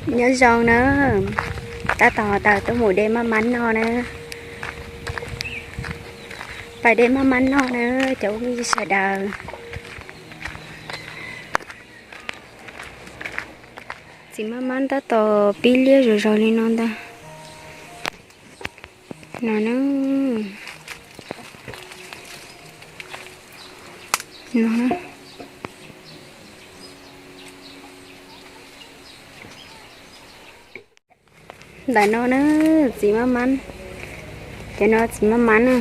Nyob zoo na, tab tom tawm tuaj mus de maj mab noj na. Pais de maj mab noj na, cov phooj ywg sawv daws. Txiv maj mab tab tom pib liab zom zaws li no ntag. No na. No na. Ntawm no na, txiv maj mab. Cov no txiv maj mab na.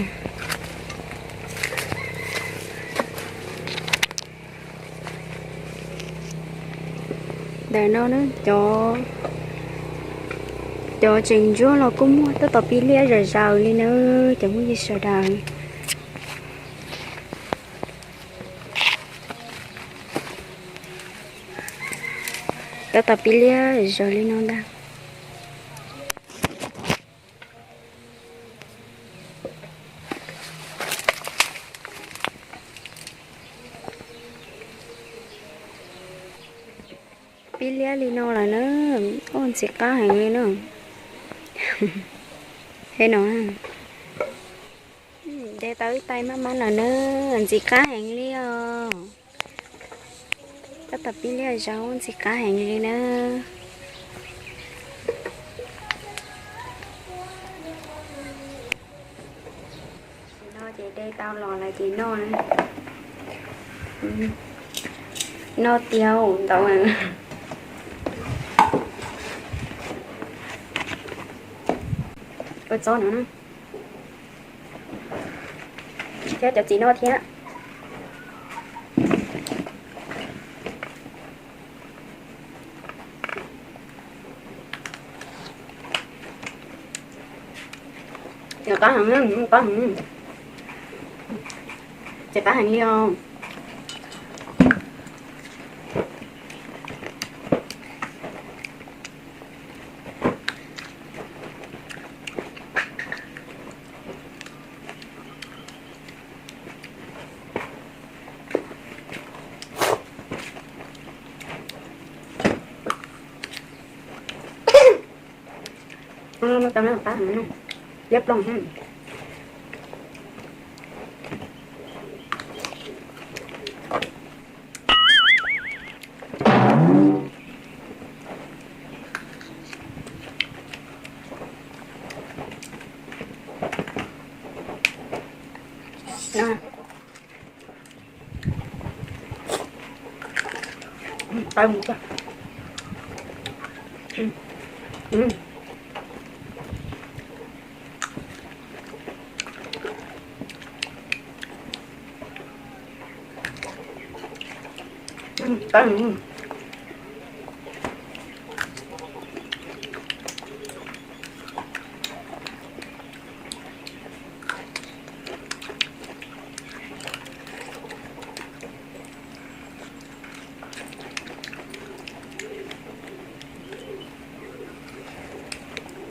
Ntawm no na, cov, cov tseem ntsuab los kuj muaj, tab tom pib liab zom zaws li na, cov phooj ywg sawv daws. Tab tom pib liab zom zaws li no ntag. Pib liab li no lawm na, ua ntxim qab heev li na. He no, de tau ib tais maj mab lawm na, ntxim qab heev li os. Tab tom pib liab zom zaws ntxim qab heev li na. Tam sim no ces de tau los lawm ces noj na. Noj tiag ntau. Ua txob no na. Thiab cov txiv no thiab. Qab heev, qab heev. Ces qab heev li os. Liab ploog. Tau mus.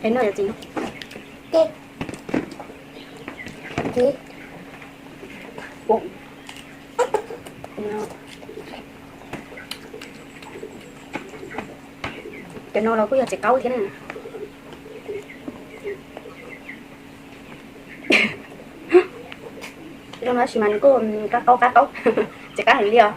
Es no yog txiv, txiv, cov no los kuj yog txiv qaub thiab na. Zoo no tab sis mas nws kuj qab qaub qab qaub, txiv qab heev li os.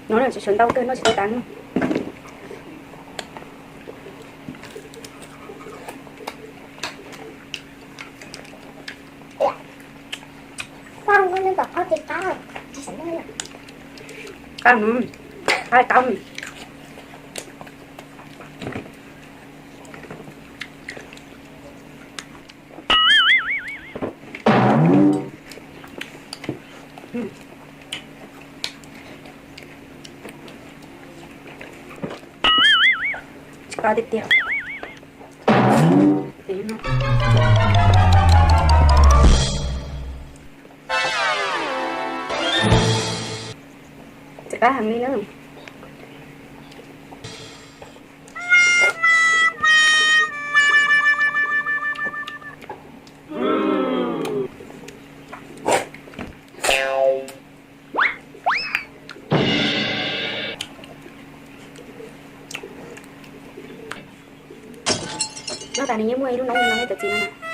No tsis sawv ntau kawg, noj tsis tau tas. Qab, qab, qab. Tsis qab tiag tiag. Qab heev li na. Noj tas nws yeej muaj ib lub noob li no thiab cov txiv no.